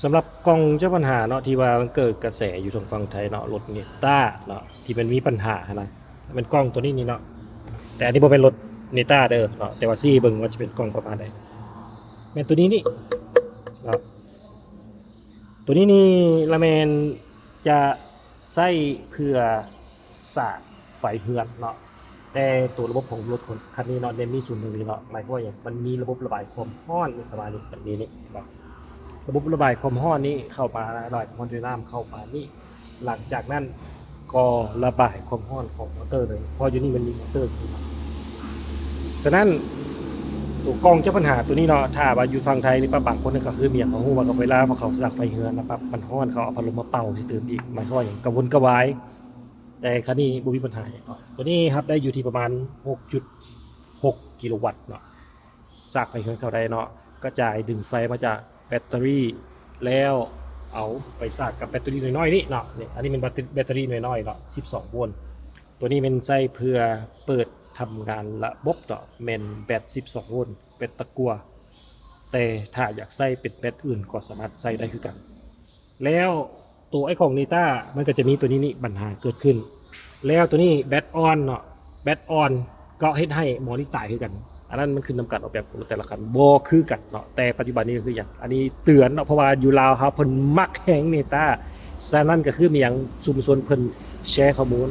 ສຳລັບກ່ອງເຈົ້າບັນຫາເນາະ ທີ່ວ່າມັນເກີດກະແສຢູ່ທາງຝັ່ງໄທເນາະ ລົດເນຕ້າເນາະ ທີ່ມັນມີບັນຫາຫັ້ນນະ ແມ່ນກ່ອງໂຕນີ້ນີ້ເນາະ. ແຕ່ອັນນີ້ບໍ່ແມ່ນລົດເນຕ້າເດີເນາະ ແຕ່ວ່າຊີ້ເບິ່ງວ່າຈະເປັນກ່ອງປະມານໃດ ແມ່ນໂຕນີ້ນີ້ເນາະ. ໂຕນີ້ນີ້ລະແມ່ນຈະໃຊ້ເພື່ອສາກໄຟເຮືອນເນາະ ແຕ່ໂຕລະບົບຂອງລົດຄັນນີ້ເນາະ ແມ່ນມີສູນເທິງນີ້ເນາະ ໝາຍຄວາມວ່າຫຍັງ? ມັນມີລະບົບລະບາຍຄວາມຮ້ອນປະມານນີ້ ແບບນີ້ນີ້ເນາະ ລະບົບລະບາຍຄວາມຮ້ອນນີ້ເຂົ້າມາ ລະບາຍຄວາມຮ້ອນດ້ວຍນ້ຳເຂົ້າມານີ້ ຫຼັງຈາກນັ້ນກໍລະບາຍຄວາມຮ້ອນຂອງມໍເຕີເລີຍ ເພາະຢູ່ນີ້ມັນມີມໍເຕີຢູ່. ສະນັ້ນ ໂຕກ່ອງເຈົ້າບັນຫາໂຕນີ້ເນາະ ຖ້າວ່າຢູ່ຝັ່ງໄທນີ້ ປະບາງຄົນກໍຄືມີຫຍັງ ເຂົາຮູ້ວ່າເວລາພວກເຂົາສາກໄຟເຮືອນນະ ປັບມັນຮ້ອນ ເຂົາເອົາພັດລົມມາເປົ່າໃຫ້ຕື່ມອີກ ໝາຍຄວາມວ່າຫຍັງ? ກະວົນກະວາຍ. ແຕ່ຄັນນີ້ບໍ່ມີບັນຫາຫຍັງເນາະ ໂຕນີ້ຮັບໄດ້ຢູ່ທີ່ປະມານຫົກຈຸດຫົກກິໂລວັດເນາະ ສາກໄຟເຮືອນເຂົ້າໄດ້ເນາະ ກະຈາຍດຶງໄຟມາຈາກແບັດເຕີຣີ ແລ້ວເອົາໄປສາກກັບແບັດເຕີຣີນ້ອຍໆນີ້ເນາະ. ນີ້ ອັນນີ້ແມ່ນແບັດເຕີຣີນ້ອຍໆເນາະ ສິບສອງໂວນ. ໂຕນີ້ແມ່ນໃຊ້ເພື່ອເປີດທຳງານລະບົບເນາະ ແມ່ນແບັດສິບສອງໂວນ ແບັດຕະກົ່ວ ແຕ່ຖ້າຢາກໃຊ້ເປັນແບັດອື່ນກໍສາມາດໃຊ້ໄດ້ຄືກັນ. ແລ້ວໂຕໄອ້ຂອງເນຕ້າ ມັນກໍຈະມີໂຕນີ້ນີ້ ບັນຫາເກີດຂຶ້ນ ແລ້ວໂຕນີ້ແບັດອ່ອນເນາະ ແບັດອ່ອນກໍເຮັດໃຫ້ໝໍນີ້ຕາຍຄືກັນ. ອັນນັ້ນມັນຂຶ້ນນຳການອອກແບບຂອງລົດແຕ່ລະຄັນ ບໍ່ຄືກັນເນາະ. ແຕ່ປັດຈຸບັນນີ້ກໍຄືຫຍັງ? ອັນນີ້ເຕືອນເນາະ ເພາະວ່າຢູ່ລາວເຮົາເພິ່ນມັກແຮງເນຕ້າ. ສະນັ້ນກໍຄືມີຫຍັງ ຊຸມຊົນເພິ່ນແຊຂໍ້ມູນ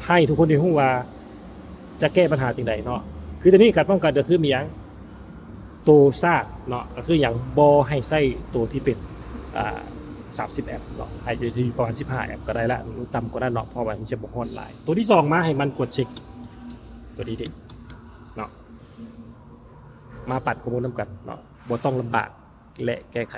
ໃຫ້ທຸກຄົນໄດ້ຮູ້ວ່າ ຈະແກ້ບັນຫາຈັ່ງໃດເນາະ. ຄືຕອນນີ້ການປ້ອງກັນກໍຄືມີຫຍັງ? ໂຕສາກເນາະ ກໍຄືຫຍັງ? ບໍ່ໃຫ້ໃຊ້ໂຕທີ່ເປັນ ອ່າ ສາມສິບແອັມເນາະ ໃຫ້ຢູ່ປະມານສິບຫ້າແອັມກໍໄດ້ລະ ຕໍ່າກວ່ານັ້ນເນາະ ເພາະວ່າມັນຈະບໍ່ຮ້ອນຫຼາຍ. ໂຕທີສອງມາໃຫ້ມັນກວດເຊັກໂຕນີ້ເດເນາະ ມາປັດຂໍ້ມູນນຳກັນເນາະ ບໍ່ຕ້ອງລຳບາກ ແລະ ແກ້ໄຂ